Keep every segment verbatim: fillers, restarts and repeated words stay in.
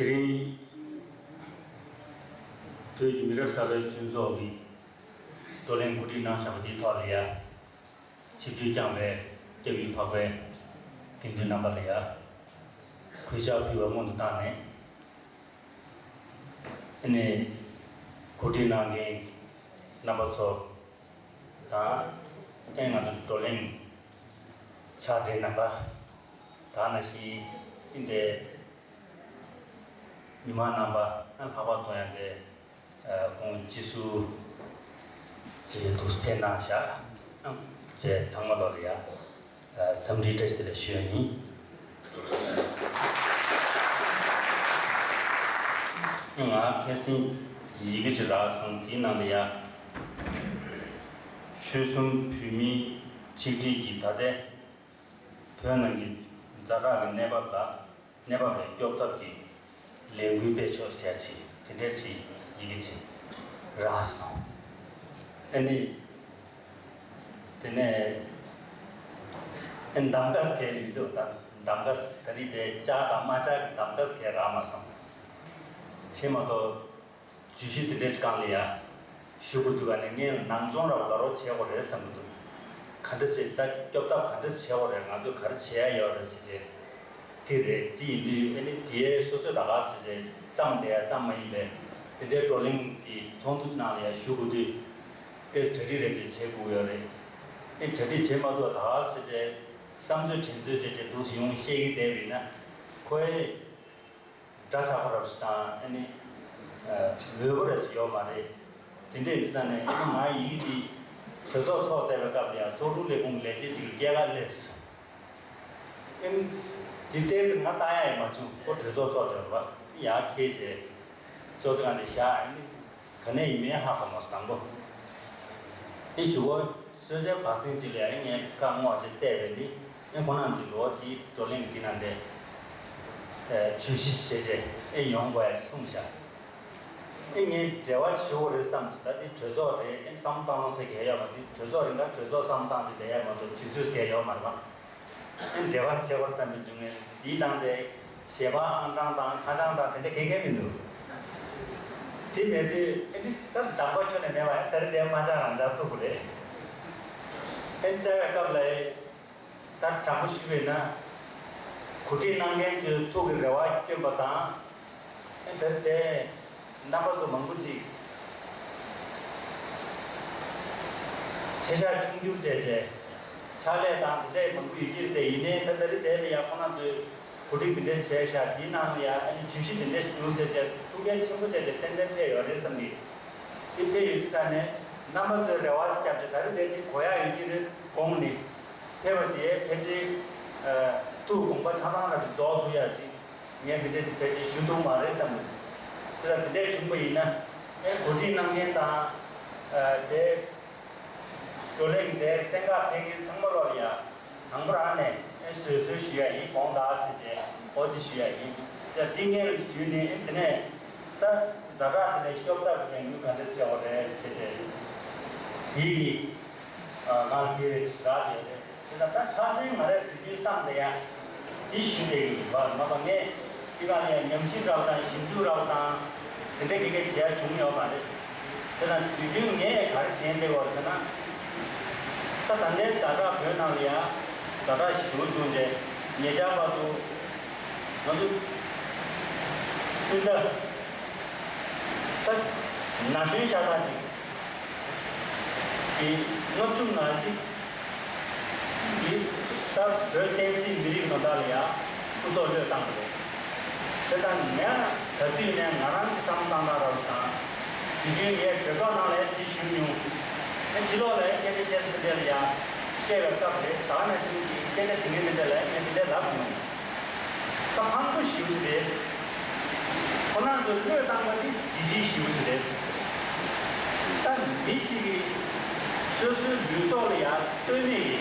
དེ་རིང་བོད་ཀྱི་མི་རབས་གསར་པའི་མཐུན་ཚོགས་ཀྱིས་བགྲོ་གླེང་གོ་སྒྲིག་གནང་བཞག་པ་འདིའི་ཐོག་ལ་ཡ། ཆིབས་བསྒྱུར་བསྐྱངས་པའི་སྐྱབས་ཡུལ་འཕགས་པའི་དགེ་འདུན་རྣམ་པ་ལ་ཡ། གུས་ཕྱག་ཕུལ་བ་སྔོན་དུ་བཏང་ནས། ཨ་ནི། གོ་སྒྲིག་གནང་མཁན་རྣམ་པ་ཚོ་དང་། ཨེ་ང་ཚོ་བགྲོ་གླེང་ཕྱག་སྦྲེལ་རྣམ་པ་དག་ནང་བཞིན་ཨིན་ཏེ། མི་མང་རྣམ་པ་ཨ་ལྷག་པར་དུ་ཡང་ཏེ། ཨ་ཁོང་སྤྱི་ཟུར་ཅིག་འདུག་ཕེབས་གནང་བཞག་ཨ་བཅས་ཚང་མ་ལོ་ལ་ཡ། འཚམས་འདྲི་བཀྲ་ཤིས་བདེ་ལེགས་ཞུ་ཡ་ཡིན། ང་ཁ་སང་ཡི་གེ་ཅིག་རག་སོང་། དེའི་ནང་ལ་ཡ། ཆོལ་གསུམ་བོད་མིའི་ཆིག་སྒྲིལ་གྱིས་ད་ལྟའི་བོད་ནང་གི་ཛ་དྲག་གི་གནས་བབ་ལ། གནས་བབ་ལ་སྐྱོབ་ཐབས་ཀྱི་ལས་འགུལ་སྤེལ་ཕྱོགས་ཟེར་ཅིག་དེ་འདྲ་ཅིག་ཡི་གེ་ཅིག་རག་སོང་། ཨ་ནི། དེ་ནས་ཨ་གདམ་ག་སྐད་མི་འདུག་ད་གདམ་ག་ད་རེས་དེ་ལྕགས་དང་རྨ་ལྕགས་ཀྱི་གདམ་ག་སྐད་རག་མ་སོང་། ཤེས་མ་གཏོགས། བརྗོད་གཞི་དེ་འདྲའི་སྒང་ལ་ཡ། ཞུ་དགོས་འདུག་ག་ནས་ངས་ནང་སྦྱོང་ར་བ་ལ་རོགས་བྱེད་དགོས་རེད་བསམ་གྱི་འདུག་ག་འདྲ་བྱེད་ད་སྐྱོབ་ཐབས་ག་འདྲ་བྱེད་དགོས་རེད། ང་ཚོས་ག་རེ་བྱེད་ཡ་ཡོད་རེད་ཟེར་བྱས། དེ་རེད། དེ་ཡིན་དུས་ཨ་ནི་དེའི་སོ་སོས་ད་ག་ཟེར་བྱས་བསམ་བསྡད་ཡ་ཙམ་མ་ཡིན་པའི་དེ་འདྲའི་བགྲོ་གླེང་གི་ཚོགས་འདུ་ནང་ལ་ཡ་ཞུ་དགོས་དུས། དེ་གྲ་སྒྲིག་རེ་བྱས་བྱེད་དགོས་ཡོད་རེད། ཨ་ནི་གྲ་སྒྲིག་བྱེད་མ་ཐུབ་ད་ག་ཟེར་བྱས་བསམ་ཚོད་དྲན་ཚོད་བྱས་བྱས་འདུག་སེ་ཡོང་བཤད་ཀྱི་བསྡད་པ་ཡིན་ན། ཁོའི་འདྲ་ཆགས་པོ་རབ་ཞིག་དང་ཨ་ནི། མོས་པོ་རབ་ཞིག་ཡོད་མ་རེད། དེ་འདྲའི་འདི་ལྟ་ནས་ཨ་ནི་ང་ཡིག་འདི་གྲོས་ཚོགས་ཚོགས་བསྡད་པའི་སྐབས་ལ་ཡང་ཚོགས་དྲུང་ལས་ཁུངས་ལས་བྱེད་ཅིག་གི་སྐྱེས་ཀ་སླེབས། ཨ་ནི། འདི་བལྟས་ཚེ་ང་ལྟ་ཡ་ཡིན་མ་བྱུང་། ཁོ་གྲོས་ཚོགས་ཚོགས་བསྡད་པ་ཡར་ཁྱེར་བྱས། ཅོག་ཙེ་སྒང་དེ་བཞག་ཨ་ནི། ག་ནས་ཡིན་མིན་ཧ་གོ་མ་སོང་དང་པོ། ཨེ་ཞུ་བ། གསོལ་ཇའི་བར་གསེང་ཅིག་ལ་ཡང་ངས་བཀའ་བསྔོག་ཅིག་བལྟས་པས་ནི། ཨེ་ཁོང་རྣམ་ཚོས་ལོ་དེའི་བགྲོ་གླེང་འདི་ནང་དེ། བརྗོད་གཞི་བྱས་རྗེས་ཨེ་ཡོང་དགོས་ཡ་ཅིག་གསུངས་བཞག་ཨེ་ངས་འབྲེལ་བ་ཞུ་དགོས་རེད་བསམ། ད་དེ་གྲོས་ཚོགས་རེད། ཨེ་བསམ་བློ་བཏང་ས་གལ་ཡོད་མ་རེད། གྲོས་ཚོགས་རེད་ན་གྲོས་ཚོགས་བསམ་བློ་བཏང་ཚེ་བསྡད་ཡ་མ་གཏོགས་དུས་ཚོད་གལ་ཡོད་མ་རེད་པ། ཨེ་འབྲེལ་བ་བྱེད་དགོས་བསམ་པའི་འཇུག་ངེས་འདིའི་ནང་དེ། ཞལ་པར་ཨང་གྲངས་དང་ཁ་གྲངས་དང་དེ་འདྲ་གང་ཡང་མི་འདུག་དེ་མེད་དུས་ཨ་ནི་ད་གདམ་ག་ཁྱོན་ནས་མེད་པ་ཡང་ད་རེས་དེ་མ་ཆགས་རང་ཆགས་ཐུབ་པ་རེད། ཨ་ནི་བཅར་བའི་སྐབས་ལ་ད་དྲང་པོ་ཞུས་པས་ན། གོ་སྒྲིག་གནང་མཁན་ཚོའི་ཐུགས་ཀྱི་རེ་བ་བསྐྱོན་པ་དང་། ཨ་ནི་ད་རེས་དེ་རྣམ་པ་ཚོ་མང་པོ་ཅིག་ཆེ་ཆག་ཆུང་འགྱུར་བྱས་རྗེས། ཕྱག་ལས་དང་དེ་འདྲའི་མང་པོ་ཡོད་ཀྱི་རེད་དེ། ཡིན་ནའི་ད་ད་རེས་དེ་ལ་ཡང་ཁོང་རྣམ་ཚོས་གོ་སྒྲིག་འདི་འདྲ་བྱས་ཤག་འདིའི་ནང་ལ་ཡང་ཨ་ནི་བརྗོད་གཞི་འདི་འདྲ་ཞིག་འདུག་ཟེར་བྱས་ཐུགས་འགན་ཆེན་པོ་བྱས་ཏེ་ཏན་ཏན་ཕེབས་ཡོད་རེད་བསམ་གི། འདི་ཕེབས་ཡོད་དུས་ད་ནས་རྣམ་པ་ཚོས་རེ་བ་བརྒྱབ་བྱས་ད་རེས་དེ་ཅིག་གོ་ཡག་ཡོད་ཀྱི་རེད་དགོངས་ནས། ཕེབས་པ་དེ་ཕལ་ཆེར་ཐུགས་དགོངས་པ་ཆ་ཚང་ར་ཅིག་རྫོགས་ཐུབ་ཡག་ཅིག་ངས་འདི་འདྲ་ཅིག་ཕལ་ཆེར་ཞུ་ཐུབ་མ་རེད་བསམ་གི། དེ་ལ་འདི་འདྲ་བྱུང་པ་ཡིན་ན་ཨེ་གོ་སྒྲིག་གནང་མཁན་དང་དེ། བགྲོ་གླེང་དེ་གསན་གར་ཕེབས་མཁན་ཚང་མ་ལོག་ཡ། དང་པོ་རང་ནས་ཨེ་བཟོད་གསོལ་ཞུ་ཡ་ཡིན། དགོངས་དག་ཟེར་ཏེ་འོ་དེ་ཞུ་ཡ་ཡིན། ད་འདི་སྔོན་ཞུས་ནས་ཨེ་དེ་ནས་ད་ཛ་དྲག་དེ་ནས་སྐྱོབ་ཐབས་ཀྱི་ལས་འགུལ་ག་འདྲ་བྱེད་དགོས་རེད་ཟེར་ཏེ། དེ་ཡིས་ང་ལ་དེ་རེ་ཞིག་རག་ཡོད་རེད། དེ་ལ་ད་ཆ་ཚང་ང་རེ་དུས་རྒྱུན་བསམ་བསྡད་ཡ་འདི་ཞུ་བསྡད་ཀྱི་ཡིན་པ་མ་གཏོགས་ངས་འདི་ག་ནས་ཉམས་ཞིབ་རག་དང་ཞིབ་འཇུག་རག་དང་དེ་འདྲ་གི་གེ་བྱེད་ཡ་བྱུང་ཡོད་མ་རེད། དེ་ལ་དུས་རྒྱུན་ངས་ག་རེ་བྱས་བསྡད་ཡོད་ཟེར་ན། ད་ད་ལྟའི་ཛ་དྲག་བོད་ནང་ལ་ཡ་ཛ་དྲག་ཞེ་པོ་བྱུང་རྗེས་ཉེ་ཆར་བར་དུ་ང་ཚོ་སྤུན་ཟླ་ད་ན་གཞོན་ཤ་སྟག་ཅིག་གི་ལྔ་བཅུ་ང་གཅིག་གིས་ད་བོད་བསྟན་སྲིད་མི་རིགས་ལ་ད་ལ་ཡ་སྐུ་ཚབ་བློས་བཏང་གི་རེད། དེ་ལྟར་ངས་ད་དུས་ནས་ང་རང་གི་བསམ་བློ་བཏང་སྟངས་ར་བ་དང་། དུས་རྒྱུན་ངས་གྲོས་ཚོགས་ནང་ལ་དེ་ཞུས་མྱོང་། ཨེ་ཕྱི་ལོགས་ལ་སྐད་ཆ་བཤད་ཚུལ་དེ་ལ་ཡང་བཤད་པའི་སྐབས་རེད། ད་ནང་བཞིན་གྱི་སྐད་ཆ་དེ་ངས་དེ་འདྲ་ལ་ངས་དེ་འདྲ་ལབ་མྱོང་། ད་ཕངས་པོ་ཞེ་པོ་ཅིག་རེད། ཁོ་རང་ཚོས་བློས་བཏང་བ་དེ་གཟི་བརྗིད་ཞེ་པོ་ཅིག་རེད། ད་མི་གཅིག་གིས་སོ་སོའི་ལུས་ཐོག་ལ་ཡང་ལྟོས་མེད་ཀྱི་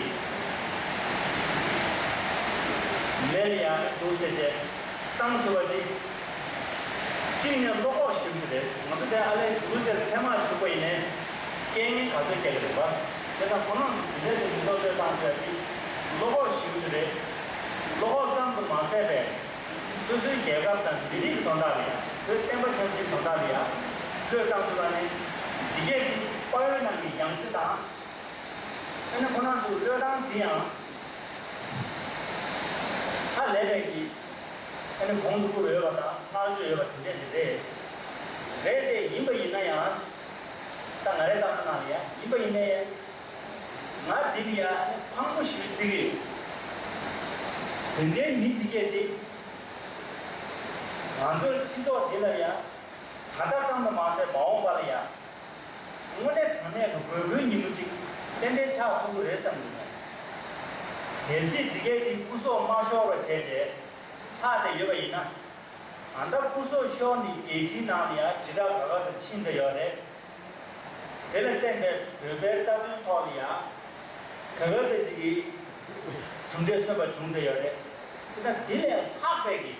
མེ་ལ་ཡང་འདུག་ཟེར་ཏེ། བཏང་ཐུབ་པ་དེ། གཅིག་ནས་བློ་ཁོག་ཞེ་པོ་ཅིག་རེད། ང་ཚོ་དེ་ཨ་ལས་འདུག་ཟེར་ཚད་མར་ཞུགས་པ་ཡིན་ནའི། རྐྱེན་ངན་ག་ཚོད་སྐྱེལ་གི་རེད་པ། དེ་དང་ཁོ་རང་དེ་འདྲ་ཞིག་གི་བློ་གཏོད་བཏང་ཟེར་དེ། བློ་ཁོག་ཞེ་པོ་ཅིག་རེད། བློ་ཁོག་ཙམ་དུ་མ་ཟད་པས། སོ་སོའི་རྒྱལ་ཁབ་དང་མི་རིགས་ཀྱི་དོན་དག་ལ་ཡང་། བོད་བསྟན་པ་ཆབ་སྲིད་དོན་དག་ལ་ཡང་བློས་བཏང་ཐུབ་པ་ནི། འདི་གས་ཀྱི་དཔལ་ཡོན་ནང་གི་ཡང་རྩེ་དང་། ཨ་ནི་ཁོ་རང་ཚོའི་བློས་བཏང་དེ་ཡང་ཧ་ལས་པའི་གི། ཨ་ནི་གོང་དུ་བཀུར་ཡོད་པ་དང་བསྔགས་བརྗོད་ཡོད་པ་དེ་འདྲས་དེ་རེད། རེད་དེ་ཡིན་པ་ཡིན་ན་ཡང་། ད་ང་རའི་བསམ་བློ་ནང་ལ་ཡང་ཡིན་པ་ཡིན་ནའི། ང་འདི་ལ་ཡང་ཕངས་པོ་ཞིག་བརྩི་གི་ཡོད། དེ་འདྲའི་མི་དེ་གས་དེ། ང་ཚོའི་སྤྱི་ཚོགས་འདི་ལ་ཡང་། ད་ལྟ་ཙམ་དུ་མ་ཟད་མ་འོངས་པ་ལ་ཡང་། དངོས་གནས་དྲང་གནས་ཀྱི་དགོས་མཁོའི་ཉིན་མོ་ཅིག་ཏན་ཏན་ཆགས་ཐུབ་ཀྱི་རེད་བསམ་གྱི་འདུག་གལ་སྲིད་འདི་གས་ཀྱི་སྐུ་སྲོག་མ་ཤོར་བ་བྱས་རྗེས་ལྷག་བསྡད་ཡོད་པ་ཡིན་ན། ད་ལྟ་སྐུ་སྲོག་ཤོར་ནས་རྒྱལ་སྤྱིའི་ནང་ལ་ཡང་དྲིལ་བསྒྲགས་ག་ག་ཚོད་ཕྱིན་བསྡད་ཡོད་རེད། དེ་ལ་བརྟེན་པའི་བོད་པའི་རྩ་དོན་ཐོག་ལ་ཡང་ག་ག་ཚོད་ཅིག་གིས་གྲུབ་འབྲས་སོན་པ་བྱུང་བསྡད་ཡོད་རེད། དེ་ལྟར་འདི་ལས་ལྷག་པའི་གི་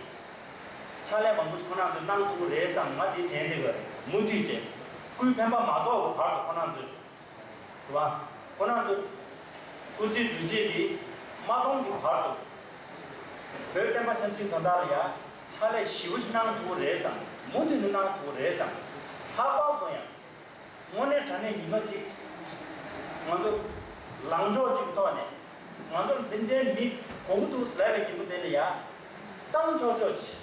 ཕྱག་ལས་མང་པོ་ཁོ་རང་ཚོས་གནང་ཐུབ་ཀྱི་རེད་བསམ། ང་འདི་དྲན་བསྡད་ཡོད་རེད། མུ་མཐུད་བྱས། སྐུའི་འཕེན་པ་མ་རྫོགས་ཀྱི་བར་དུ་ཁོ་རང་ཚོས། རེད་བ། ཁོ་རང་ཚོས་སྐུ་ཚེའི་དུས་ཚོད་འདི་མ་སྟོང་གི་བར་དུ། བོད་བསྟན་པ་ཆབ་སྲིད་དོན་དག་ལ་ཡང་ཕྱག་ལས་ཞེ་པོ་ཞིག་གནང་ཐུབ་ཀྱི་རེད་བསམ། མུ་མཐུད་ནས་གནང་ཐུབ་ཀྱི་རེད་བསམ། ལྷག་པར་དུ་ཡང་། དངོས་གནས་དྲང་གནས་ཉི་མ་གཅིག་ང་ཚོ་ལངས་ཕྱོགས་གཅིག་ཐོག་ནས་ང་ཚོར་འདི་འདྲའི་མི་དགོས་ཀྱི་འདུག་ཟེར་ལབ་པའི་ཉིན་མོ་དེ་ལ་ཡ་བཏང་ཆོག་ཆོག་བྱེད།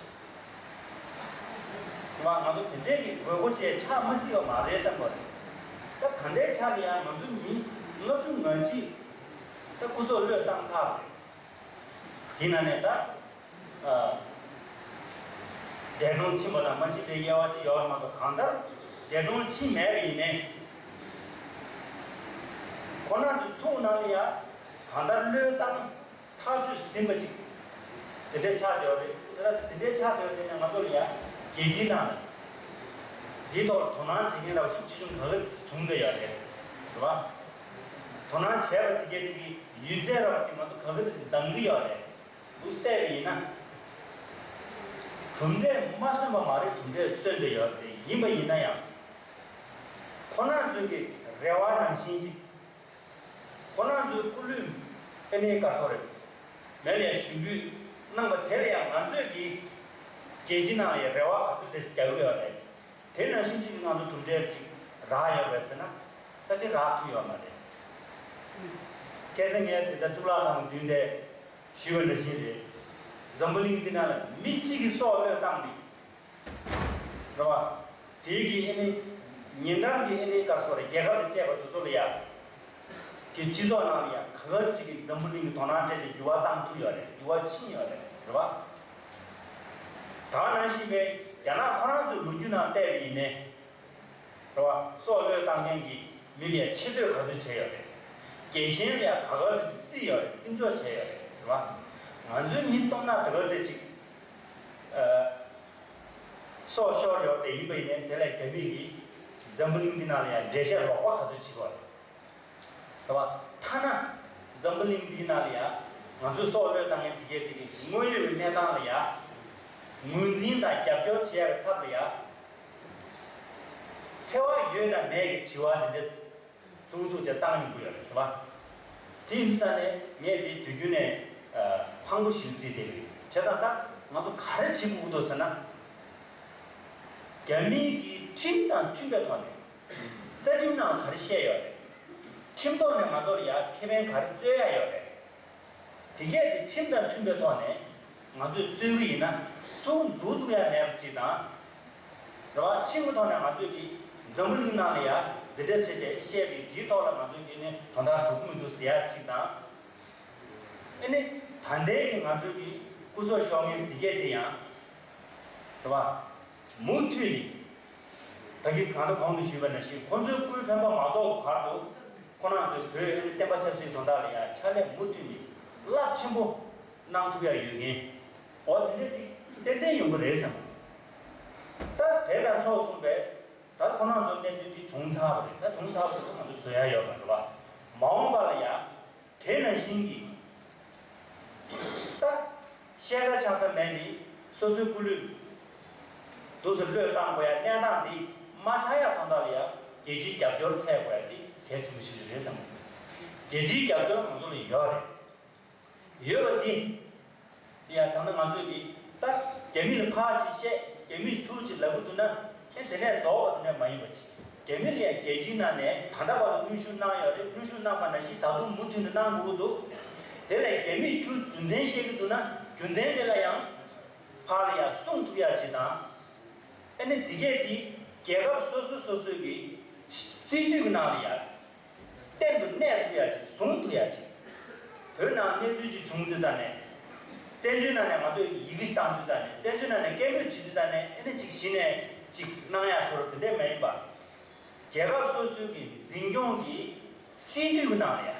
ང་ང་ཚོ་དེ་འདྲའི་གི་དགོས་མཁོ་བཅས་ཆགས་མ་སྲིད་པ་མ་རེད་བསམ་པ་རེད། ད་ད་ལྟའི་ཆ་ལ་ཡང་ང་ཚོ་མི་ལྔ་བཅུ་ང་གཅིག་ད་སྐུ་སྲོག་བློས་བཏང་ཚར་བ་རེད། དེ་ནང་ནས་ད། ཨ། འདས་གྲོངས་ཕྱིན་པ་དང་མ་ཕྱིན་པའི་དབྱེ་བ་ཅིག་ཡོད་མ་གཏོགས། གང་ལྟར་འདས་གྲོངས་ཕྱིན་མེད་པ་ཡིན་ནའི། ཁོ་རང་ཚོའི་ཐུགས་ནང་ལ་ཡང་གང་ལྟར་བློས་བཏང་ཐག་གཅོད་ཟིན་པ་ཅིག་དེ་འདྲའི་ཆགས་བསྡད་ཡོད་རེད། དེ་ལ་དེ་འདྲའི་ཆགས་བསྡད་ཡོད་དེ་ནས་ང་ཚོ་ལ་ཡང་རྒྱལ་སྤྱིའི་ནང་ལ་འདིའི་ཐོག་ལ་དོ་སྣང་བྱེད་མཁན་ལ་ཤུགས་ཆེ་ཆུང་ག་གེ་བྱུང་བསྡད་ཡོད་རེད། རེད་བ། དོ་སྣང་བྱས་པ་དེ་གས་དེ་གི་ཡུན་ཚད་ར་བ་དེ་ང་ཚོ་ག་གེ་ཅིག་འདང་གི་ཡོད་རེད། འདུག་བལྟས་པ་ཡིན་ན། གྲུབ་འབྲས་མ་སོན་པ་མ་རེད། གྲུབ་འབྲས་སོན་བསྡད་ཡོད་རེད། ཡིན་པ་ཡིན་ན་ཡང་། ཁོ་རང་ཚོའི་གི་རེ་བ་ནང་བཞིན་ཅིག་ཁོ་རང་ཚོའི་སྐུ་ལུས་ཨ་ནེ་ག་སོ་རེད། མེ་ལ་ཞུགས་འབུལ་གནང་བ་དེ་ལ་ཡང་ང་ཚོས་གི་རྒྱལ་སྤྱི་ནང་ལ་ཡང་རེ་བ་ག་ཚོད་དེ་རྒྱག་གི་ཡོད་རེད། དེ་ནང་བཞིན་ཅིག་ང་ཚོ་གྲུབ་འབྲས་ཅིག་རག་ཡོད་པས་ཟེར་ན། ད་དེ་རག་ཐུབ་ཡོད་མ་རེད། ཁ་སང་ངས་དེ་ལྟར་གཙུག་ལག་ཁང་མདུན་དེ་ཞུས་པ་འདྲ་བཞིན་རེད། འཛམ་བུ་གླིང་འདི་ནང་ལ་མི་གཅིག་གིས་སྲོག་བློས་བཏང་ནས། རེད་བ། དེའི་གི་ཨ་ནི་ཉེ་འགྲམ་གྱི་ཨ་ནི་ག་སོ་རེད། རྒྱལ་ཁབ་དང་བཅས་པ་དེ་ཚོ་ལ་ཡ། གི་སྤྱི་ཚོགས་ནང་ལ་ཡ་ག་ག་ཅིག་གིས་འཛམ་བུ་གླིང་གི་དོ་སྣང་སྤྲད་དེ་འགྱུར་བ་བཏང་ཐུབ་ཡོད་རེད། འགྱུར་བ་ཕྱིན་ཡོད་རེད། རེད་བ། ད་ནང་བཞིན་པའི་རྒྱ་ནག་ཁོ་རང་ཚོའི་ལོ་རྒྱུས་ནང་བལྟས་པ་ཡིན་ནའི། རེད་བ། སྲོག་བློས་བཏང་མཁན་གྱི་མི་ལ་ཡ་ཆེ་བསྟོད་ག་ཚོད་བྱས་ཡོད་རེད། རྒྱལ་ཞེན་ལ་ཡ་ག་ག་ཚོད་ཅིག་བརྩི་ཡོད་རེད། བརྩི་འཇོག་བྱས་ཡོད་རེད། རེད་བ། ང་ཚོའི་མི་སྟོང་ཕྲག་དེ་ག་ཚོད་ཅིག་ཨ། སྲོག་ཤོར་ཡོད་དེ་ཡིན་པ་ཡིན་ནའི་དེ་ལས་རྒྱ་མི་གིས་འཛམ་བུ་གླིང་འདི་ནང་ལ་ཡང་འགྲེལ་བཤད་ལོག་པ་ག་ཚོད་བྱེད་ཀྱི་ཡོད་རེད། རེད་བ། ཐ་ན་འཛམ་བུ་གླིང་འདིའི་ནང་ལ་ཡང་ང་ཚོའི་སྲོག་བློས་བཏང་མཁན་དེ་གས་དེ་གས་དངོས་ཡོད་ཀྱི་གནས་སྟངས་ལ་ཡང་ངོས་འཛིན་དང་རྒྱབ་སྐྱོར་བྱེད་ཡག་གི་ཚབ་ལ་ཡང་འཚེ་བ་ཡོད་དང་མེད་ཀྱི་དྲི་བ་འདི་འདྲ། ཙུང་ཙུང་ཅིག་བཏང་ཡོང་གི་ཡོད་རེད། རེད་བ། དེ་ཡིན་དུས་ཙང་ནས་ངས་འདི་དུས་རྒྱུན་ནས་ཕངས་པོ་ཞིག་བརྩིས་བསྡད་ཡོད། བྱས་ཙང་ད་ང་ཚོ་ག་རེ་བྱེད་དགོས་ཀྱི་འདུག་ཟེར་ན། རྒྱ་མིའི་གི་ཁྲིམས་དང་མཐུན་པའི་ཐོག་ནས་རྩ་ཁྲིམས་ནང་ག་རེ་བཤད་ཡོད་རེད། ཁྲིམས་ཐོག་ནས་ང་ཚོར་ཡ་ཁེ་ཕན་ག་རེ་སྩོལ་ཡ་ཡོད་རེད། དེ་གས་དེ་ཁྲིམས་དང་མཐུན་པའི་ཐོག་ནས་ང་ཚོས་རྩོད་ཀྱི་ཡིན་ན་ཚུར་འཛུགས་ཐུབ་ཡ་མེད་པ་ཅིག་དང་། རེད་བ། ཁྲིམས་ཀྱི་ཐོག་ནས་ང་ཚོས་ཀྱི་འཛམ་བུ་གླིང་ནང་ལ་ཡ་འདི་འདྲ་བྱས་ཏེ་བཤད་པའི་དེའི་ཐོག་ལ་ང་ཚོས་ཀྱི་ནི་དོན་དག་འགྲུབ་ཀྱི་མི་འདུག་ཟེར་ཡ་ཅིག་དང་། ཨ་ནི་ད་ལྟའི་གི་ང་ཚོས་ཀྱི་སྐུ་སྲོག་ཤོར་མཁན་འདི་གས་དེ་ཡང་། རེད་བ། མུ་མཐུད་ནས། ད་གིན་གང་ལྟར་གོང་དུ་ཞུས་པ་ནང་བཞིན་ཁོང་ཚོའི་སྐུའི་འཕེན་པ་མ་རྫོགས་བར་དུ་ཁོ་རང་ཚོའི་བོད་བསྟན་པ་ཆབ་སྲིད་དོན་དག་ལ་ཡང་ཕྱག་ལས་མུ་མཐུད་ནས་རླབས་ཆེན་པོ་གནང་ཐུབ་ཡ་ཡོད་མཁན། འོ་དེ་འདྲ་ཅིག་ཏན་ཏན་ཡོང་གི་རེད་བསམ། ད་དེ་དང་ཕྱོགས་མཚུངས་པའི་ད་ཁོ་རང་ཚོའི་གནས་ཚུལ་འདི་བྱུང་ཚར་བ་རེད། ད་བྱུང་ཚར་བ་རེད། ང་ཚོ་བཟོ་ཡ་ཡོད་པ་རེད་བ། མ་འོངས་པ་ལ་ཡང་དེ་ནང་བཞིན་གྱི་ད། བཤད་ས་ཆགས་ས་མེད་ནི་སོ་སོའི་སྐུ་ལུས་འདུག་སེ་བློས་བཏང་དགོས་ཡ་གནས་སྟངས་འདི་མ་ཆགས་ཡ་དོན་དག་ལ་ཡ་རྒྱལ་སྤྱིའི་རྒྱབ་སྐྱོར་འཚོལ་དགོས་ཡ་འདི་གལ་ཆེན་པོ་ཞིག་རེད་བསམ། རྒྱལ་སྤྱིའི་རྒྱབ་སྐྱོར་ང་ཚོ་ལ་ཡོད་རེད། ཡོད་པ་འདི་ཡ་ད་ལྟ་ང་ཚོས་ཀྱི་ ད་རྒྱ་མི་ལ་ཕར་ཅིག་བཤད། རྒྱ་མིས་ཚུར་ཅིག་ལབ་ཀྱི་འདུག་ན། ཨེ་དེ་ནས་རྫོགས་པ་དེ་ནས་མ་ཡིན་པ་ཅིག་རྒྱ་མི་ལ་ཡང་རྒྱལ་སྤྱིའི་ནང་ནས་ད་ལྟ་བར་དུ་གནོན་ཤུགས་གནང་ཡོད་རེད། གནོན་ཤུགས་གནང་བ་ནང་བཞིན་ད་དུང་མུ་མཐུད་ནས་གནང་དགོས་ཀྱི་འདུག་དེ་ལས་རྒྱ་མིས་ཁྱོད་རྒྱུ་མཚན་བཤད་ཀྱི་འདུག་ན། རྒྱུ་མཚན་དེ་ལ་ཡང་ཕར་ལ་ཡང་གསུང་ཐུབ་ཡ་ཅིག་དང་། ཨ་ནི་དེ་གས་དེ་རྒྱལ་ཁབ་སོ་སོ་སོ་སོའི་གི་སྲིད་ཇུས་ཀྱི་ནང་ལ་ཡང་གཏན་དུ་གནས་ཐུབ་ཡ་ཅིག་བཟུང་ཐུབ་ཡ་ཅིག་བོད་ནང་གནས་ཚུལ་ཅིག་བྱུང་དུས་ཙ་ནས། བཙན་བྱོལ་ནང་ནས་ང་ཚོས་ཡི་གེ་ཞིག་བཏང་དུས་ཙ་ནས། བཙན་བྱོལ་ནང་ནས་སྐད་འབོད་བྱེད་དུས་ཙ་ནས། ཨ་ནི་ཅིག་གཞི་ནས་ཅིག་གནང་ཡ་བཟོ་འདྲ་དེ་འདྲས་མ་ཡིན་པ། རྒྱལ་ཁབ་སོ་སོའི་གི་འཛིན་སྐྱོང་གི་སྲིད་ཇུས་ཀྱི་ནང་ལ་ཡ།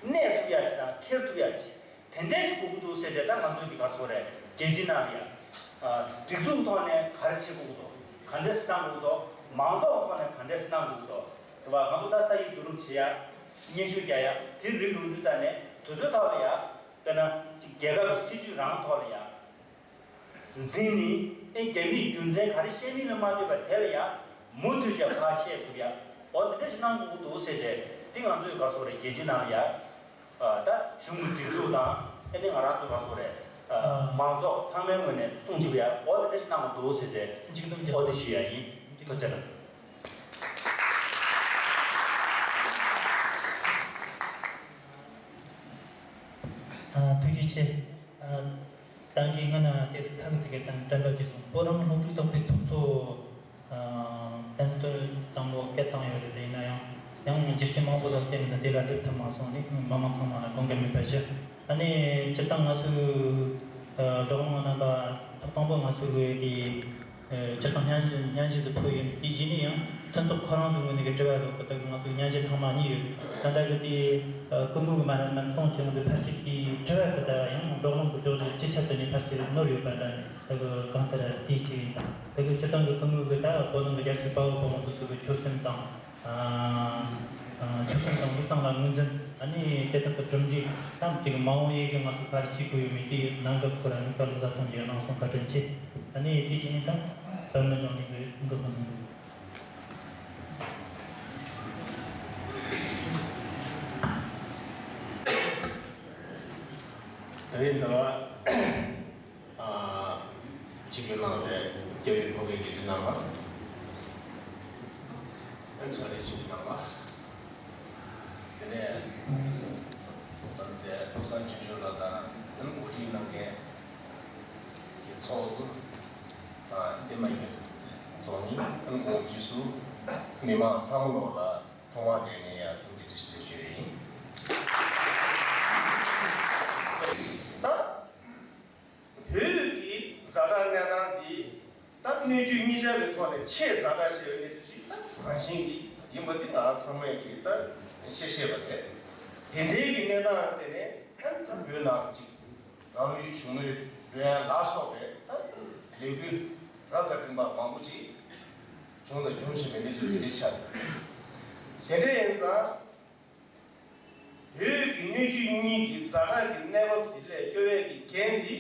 གནས་ཐུབ་ཡ་ཅིག་དང་འཁྱེར་ཐུབ་ཡ་ཅིག་དེ་འདྲས་ཞིག་དགོས་ཀྱི་འདུག་ཟེར་ཏེ། ད་ང་ཚོའི་གི་ག་རེ་ཟེར་དགོས་རེད། རྒྱལ་སྤྱིའི་ནང་ལ་ཡ། ཨ། སྒྲིག་འཛུགས་ཐོག་ནས་ག་རེ་བྱེད་དགོས་ཀྱི་འདུག་ག་འདྲས་གནང་དགོས་ཀྱི་འདུག་མང་ཚོགས་ཐོག་ནས་ག་འདྲས་གནང་དགོས་ཀྱི་འདུག་ཟེར་བ། ང་ཚོ་ད་ས་ཡིག་བསྡུ་རུབ་བྱེད་ཡ། སྙན་ཞུ་རྒྱག་ཡ། དེ་རིགས་ཡོང་དུས་ཙ་ནས། དུས་ཚོད་ཐོག་ལ་ཡ། དཔེར་ན་ཅིག་རྒྱལ་ཁབ་ཀྱི་སྲིད་ཇུས་རང་ཐོག་ལ་ཡ། འཛིན་ནི། ཨེ་རྒྱ་མིས་རྒྱུ་མཚན་ག་རེ་བཤད་མིན་ལ་མ་ལྟོས་པར་དེ་ལ་ཡ་མུ་མཐུད་ཀྱང་ཕར་བཤད་ཐུབ་ཡ། འོ་དེ་འདྲ་ཞིག་གནང་དགོས་ཀྱི་འདུག་ཟེར་ཏེ། འདི་ང་ཚོས་ག་རེ་ཟེར་དགོས་རེད། རྒྱལ་སྤྱིའི་ནང་ལ་ཡ། ཨ། ད་གཞུང་གི་སྒྲིག་འཛུགས་དང་། ཨ་ནི་ང་རང་ཚོ་ག་རེ་ཟེར་དགོས་རེད། ཨ། མང་ཚོགས་ཚང་མའི་ངོས་ནས་གསུང་ཐུབ་ཡ། འོ་དེ་འདྲ་ཞིག་གནང་དགོས་འདུག་ཟེར་ཏེ། འོ་དེ་ཞུ་ཡ་ཡིན། ཐུགས་རྗེ་གནང་། ཨ། ཐུགས་རྗེ་ཆེ། ཨ། ཏང་གི་སྔ་ན་ཏེ་ཚ་གི་ཚིག་གི་དང་དྲན་པ་དེ་སོང་། བོད་རང་སློབ་ཕྲུག་ཚོགས་པའི་ཚོགས་གཙོ། ཨ། བསྟན་དོན་དང་པོ་སྐད་བཏང་ཡོད་རེད། ཡིན་ན་ཡང་། ཡང་རྒྱུ་རྐྱེན་མང་པོ་ལ་བརྟེན་ནས་དེ་ལ་སླེབས་ཐུབ་མ་སོང་ནི། མི་མང་ཚང་མ་ལ་དགོངས་འགལ་མེད་པ་ཞུ། ཨ་ནི་སྤྱིར་བཏང་ང་ཚོའི། ཨ། བགྲོ་གླེང་རྣམ་པ་ཐོག་དང་པོ་ང་ཚོའི་གི། ཨ། སྤྱིར་བཏང་སྙན་སྙན་ཞུ་ཟིག་ཕུལ་ཡོད། དེའི་རྗེས་ནས་ཡང་མཐུན་ཚོགས་ཁོ་རང་ཚོའི་ངོས་ནས་གི་དྲི་བ་ལོག་གི། ད་ང་ཚོའི་སྙན་ཞུ་ཐེངས་མ་གཉིས་ཡོད། ད་ལྟ་གི་དེ། ཨ། སྐུ་ངོ་གི་མ་ལན་མ་སོང་ཆེད་དུ་ཕལ་ཆེར་དེའི་དྲི་བ་གི་ད་ཡང་བགྲོ་གླེང་གི་ལྗོངས་རྒྱུ་ཅི་ཆ་དེ་ནས་ཕལ་ཆེར་ནོར་ཡོད་པ་འདྲ། ད་གི་གང་ལྟར་དེའི་གཅིག་ཡིན། ད་ད་གི་སྤྱིར་བཏང་གི་སྐུ་ངོ་གི་ད་བོད་ནང་གི་རྒྱལ་གཅེས་དཔའ་བོ་དཔའ་མོ་དེ་ཚོ་གི་ཆོད་སེམས་དང་། ཨ། ཨ། ཆོད་སེམས་དང་ལུས་སྟེང་ལ་ངོས་འཛིན། ཨ་ནི་དེ་དག་གི་གྲུབ་འབྲས་དང་དེ་གི་མ་འོངས་ཡས་གི་ང་ཚོ་ག་རེ་བྱེད་དགོས་ཡོད་མེད་དེ་ནང་གི་ཁོ་རང་ནུས་པ་ལ་བཟའ་གཏོང་རྒྱག་གནང་སོང་། བཀའ་དྲིན་ཆེ། ཨ་ནི་དེ་བཞིན་ད་བོད་མི་ནང་གི་འགོ་ཁོངས་ནས། དེ་རིང་ཟླ་བ། ཨ། ཆིབས་བསྒྱུར་གནང་བའི་རྒྱ་ཡུལ་བོད་ཀྱི་དགེ་འདུན་རྣམ་པ། ཨ་ནི་ས་གནས་ཆིབས་བསྒྱུར་རྣམ་པ། དེ་ནས་ད་ལྟའི་ཐུགས་བསམ་ཆེ་ཤོས་ལ་ད་ཨ་ནི་གོ་སྒྲིག་གནང་མཁན་གྱི་ཚོགས་གཙོ་དང་། དེ་མ་ཡིན་པའི་ཚོགས་མི། ཨ་ནི་ཁོང་སྤྱི་ཟུར་མི་མང་ཚང་མ་ལོག་ལ་ཐོག་མ་དེ་ནས་ཡང་ཐུགས་རྗེ་ཆེ་ཞུ་ཡ་ཡིན། ད། བོད་ཀྱི་ཛ་དྲག་གནས་སྟངས་འདི་ད་སྣོད་བཅུད་གཉིས་ཆར་གྱི་ཐོག་ནས་ཆེས་ཛ་དྲག་ཆེ་བའི་གནས་ཚུལ་ཞིག་ད་རང་བཞིན་གྱིས་ཡིན་པ་འདི་ང་ཚང་མས་ཀྱིས་ད་ཤེས་ཤེས་པ་རེད། དེ་འདྲའི་གི་གནས་སྟངས་དེ་ནས་ད་ད་བོད་ནང་གི་ཅིག་རང་ལུས་བྱུང་ནས་འགྲོ་ཡ་ལ་སོགས་པའི་ད་ལས་འགུལ་རབ་དང་རིམ་པ་མང་པོ་ཅིག་བྱུང་དང་འབྱུང་བཞིན་པའི་གནས་ཚུལ་དེ་འདྲའི་ཆགས། དེ་འདྲ་ཡིན་ཙང་། བོད་ཀྱི་སྣོད་བཅུད་གཉིས་ཀྱི་ཛ་དྲག་གི་གནས་བབ་དེ་ལས་སྐྱོབ་ཡས་ཀྱི་འགན་འདི།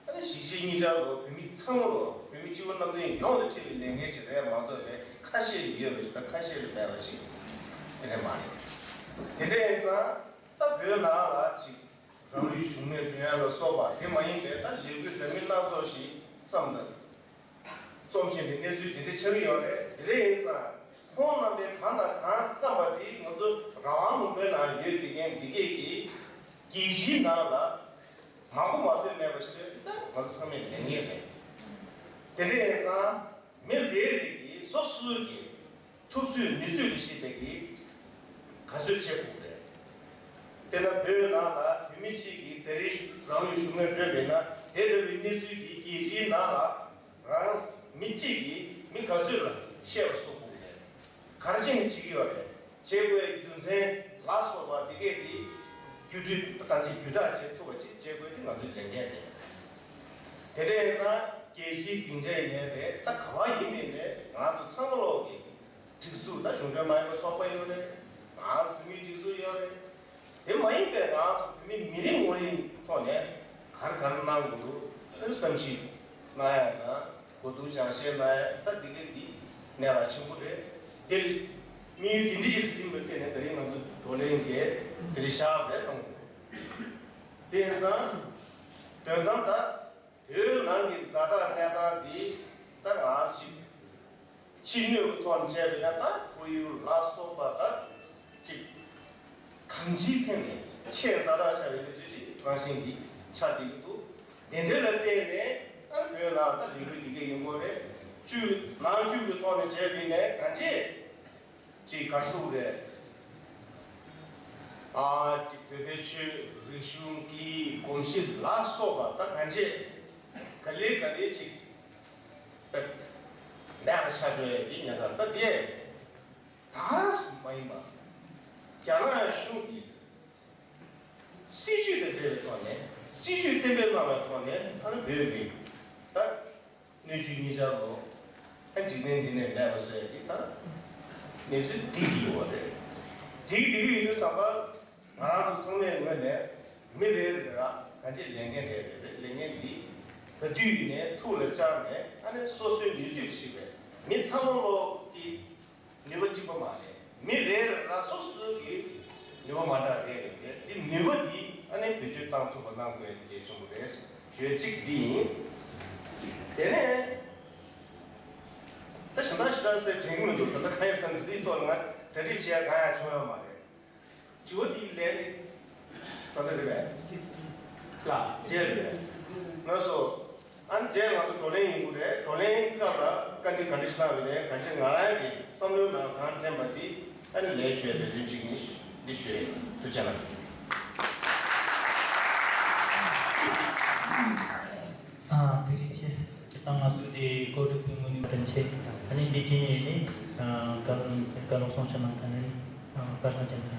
ཨ་ནི་གཞིས་བྱེས་གཉིས་ཆར་ལོ། བོད་མི་ཚང་མ་ལོ། བོད་མི་སྤྱི་བོ་གནམ་བསྟན་ཡོངས་ལ་འཁྲི་བའི་ལས་འགན་ཞིག་རེད་མ་གཏོགས་པའི་ཁ་ཤས་ལ་ཡོད་པ་ཞིག་དང་ཁ་ཤས་ལ་མེད་པ་ཞིག་དེ་འདྲ་མ་རེད། དེ་འདྲ་ཡིན་ཙང་ད་བོད་ནང་ལ་ཅིག་རང་ལུས་ཞུགས་ནས་འགྲོ་ཡ་ལ་སོགས་པ་དེ་མ་ཡིན་པའི་ད་ལས་འགུལ་འདྲ་མིན་སྣ་ཚོགས་ཤིག་བརྩམས་དང་། རྩོམ་བཞིན་པའི་གནས་ཚུལ་དེ་འདྲ་ཆགས་ཀྱི་ཡོད་རེད། དེ་འདྲ་ཡིན་ཙང་ཁོང་རྣམ་པས་གང་དང་གང་བརྩམས་པ་དེ་ང་ཚོ་རང་དབང་ལུང་པའི་ནང་ཡོད་བསྡད་མཁན་འདི་གས་ཀྱིས་རྒྱལ་སྤྱིའི་ནང་ལ་མང་པོ་མ་ཐོན་མེད་པ་ཞིག་རེད། ད་ང་ཚོ་ཚང་མས་ལེན་ངེས་རེད། དེ་འདྲ་ཡིན་ཙང་མི་རེ་རེ་གིས་སོ་སོའི་གི་ཐུབ་ཚོད་ནུས་ཚོད་ལ་གཞིགས་པའི་གི་ག་ཚོད་བྱེད་དགོས་རེད། དཔེར་ན་བོད་ནང་ལ་བོད་མི་གཅིག་གིས་ད་རེས་རང་ལུས་ཞུགས་ནས་བྲོས་པས་ན། དེ་འདྲ་བའི་གནས་ཚུལ་འདི་རྒྱལ་སྤྱིའི་ནང་ལ་རང་མི་གཅིག་གིས་མི་ག་ཚོད་ལ་བཤད་པ་གསུང་དགོས་རེད། ག་རེ་བྱས་ནས་བྱེད་ཀྱི་ཡོད་རེད། བྱེད་དགོས་རྒྱུ་མཚན་ལ་སོགས་པ་དེ་གས་དེ་བརྒྱུད་སྤྲོད་ད་ཅིག་བརྒྱུད་བསྒྲགས་བྱེད་ཐུབ་པ་ཅིག་བྱེད་དགོས་དེ་ང་ཚོའི་ལས་འགན་རེད། དེ་འདྲ་ཡིན་ཙང་རྒྱལ་སྤྱིའི་སྡིངས་ཆ་ཡིན་ནའི་རེད། ད་ག་བ་ཡིན་ནའི་རེད། ང་ཚོ་ཚང་མ་ལོག་གི་སྒྲིག་འཛུགས། ད་གཞུང་འབྲེལ་མ་ཡིན་པའི་ཚོགས་པ་ཡོད་རེད། ང་བོད་མིའི་སྒྲིག་འཛུགས་ཡོད་རེད། དེ་མ་ཡིན་པའི་ང་ཚོ་བོད་མི་མི་རེ་ངོ་རེའི་ཐོག་ནས་ག་རེ་ག་རེ་གནང་དགོས་འདུག་བསམ་གཞིག་གནང་ཡ་དང་གོ་བསྡུར་སྦྱང་བཤད་གནང་ཡ། ད་འདི་ག་འདི་གནད་འགག་ཆེན་པོ་རེད། དེ་དམིགས་ཡུལ་དེ་འདྲ་ཞིག་ཟིན་པའི་ཐད་ནས་ད་རིང་ང་ཚོ་བགྲོ་གླེང་འདི་དེ་རིང་བཞག་པ་རེད་བསམ་གྱི་འདུག་དེ་ཡིན་ཙང་། དོན་དམ་ད་བོད་ནང་གི་ཛ་དྲག་གནས་སྟངས་འདི་ད་ང་ཅིག་ཕྱི་སྣོད་ཀྱི་ཐོག་ནས་བྱས་པ་ཡིན་ན། ད་ཁོར་ཡུག་ལ་སོགས་པ་ད་ཅིག་གང་ཅིའི་ཐད་ནས་ཆེས་ཛ་དྲག་ཆགས་ཡོད་པའི་དུས་ཚོད་ཅིག་རང་བཞིན་གྱིས་ཆགས་བསྡད་ཀྱི་འདུག་དེ་འདྲ་ལ་བརྟེན་ནས་ད་བོད་ནང་ད་ལས་འགུལ་འདི་གའི་ཡོང་གི་རེད། བཅུ་ནང་བཅུ་གི་ཐོག་ནས་བྱས་པ་ཡིན་ནའི་གང་ཅི་ཅིག་ག་རེ་ཟེར་དགོས་རེད། ཨ་ཅིག་བོད་པའི་ཆོས་རིག་གཞུང་གི་གོམས་གཤིས་ལ་སོགས་པ་ད་གང་ཅི་ག་ལེ་ག་ལེ་ཅིག་ད་མེད་པ་ཆགས་འགྲོ་ཡ་གི་ཉེན་ཁ་ད་དེ་ད་མ་ཡིན་པ། རྒྱ་ནག་གཞུང་གིས་སྲིད་ཇུས་དང་འབྲེལ་བའི་ཐོག་ནས། སྲིད་ཇུས་གཏན་འབེབས་གནང་བའི་ཐོག་ནས། ཨ་ནི་བོད་ཀྱི་ད་སྣོད་བཅུད་གཉིས་ཆར་ལོ། ཨ་འཇིག་རྟེན་འདི་ནས་མེད་པ་བཟོ་ཡ་གི་ད་གནས་ཚུལ་འགྲིག་གི་ཡོད་རེད། འགྲིག་འགྲིག་གི་ཡོད་དུས་ཙམ་པ། ང་རང་ཚོ་ཚང་མའི་ངོས་ནས་མི་རེ་རེ་ལ་གང་ཅི་ལས་འགན་རེ་རེ་རེད། ལས་འགན་འདི་ག་དུས་ནས་ཐུགས་ལ་བཅངས་ནས། ཨ་ནི་སོ་སོའི་ནུས་ཚོད་ཅིག་རེད། མི་ཚང་མ་ལོག་གི་ནུས་པ་གཅིག་པ་མ་རེད། མི་རེ་རེ་ལ་སོ་སོའི་གི་ནུས་པ་མ་འདྲ་རེ་རེ་རེད། དེ་ནུས་པ་འདི་ཨ་ནི་བེད་སྤྱོད་བཏང་ཐུབ་པ་གནང་དགོས་ཡ་དེ་གལ་ཆེན་པོ་རེད་ཞུ་ཡ་གཅིག་འདི་ཡིན། དེ་ནས་ད་གཞན་དག་ཞེ་དྲག་ཟེར་དྲན་གི་མི་འདུག་ད་ལྟ་གང་ཡང་ད་འདི་ཐོག་ལ་ང་གྲ་སྒྲིག་བྱེད་ཡ་གང་ཡང་བྱུང་ཡོད་མ་རེད། དྲི་བ་འདིའི་ལན་ནི་ད་ལྟ་རེད་པས། ལགས་རྗེས་རེད་པས། ལགས་སོ། ཨ་ནི་རྗེས་ང་ཚོ་བགྲོ་གླེང་ཡོང་གི་རེད། བགྲོ་གླེང་སྐབས་ལ་བཀའ་འདྲི་ག་འདྲ་ཞིག་གནང་བ་རེད། གང་ཅི་ང་རང་གི་བསམ་བློའི་ནང་གང་དྲན་པ་འདི་ཨ་ནི་ལན་ཞུ་ཡ་དེ་རིམ་གཅིག་ནི་འདི་ཞུ་ཡ་ཡིན། ཐུགས་རྗེ་གནང་། ཨ་བཀའ་དྲིན་ཆེ། དེ་དང་ང་ཚོ་དེ་གོ་སྒྲིག་པའི་ངོས་ནས་བཀའ་དྲིན་ཆེ། ཨ་ནི་འདི་བྱས་ནས་ནི་ཨ་བཀའ་བཀའ་སློབ་གསུང་བཤད་གནང་མཁན་ནི་ཨ་བཀའ་བློན་ཅན་དང་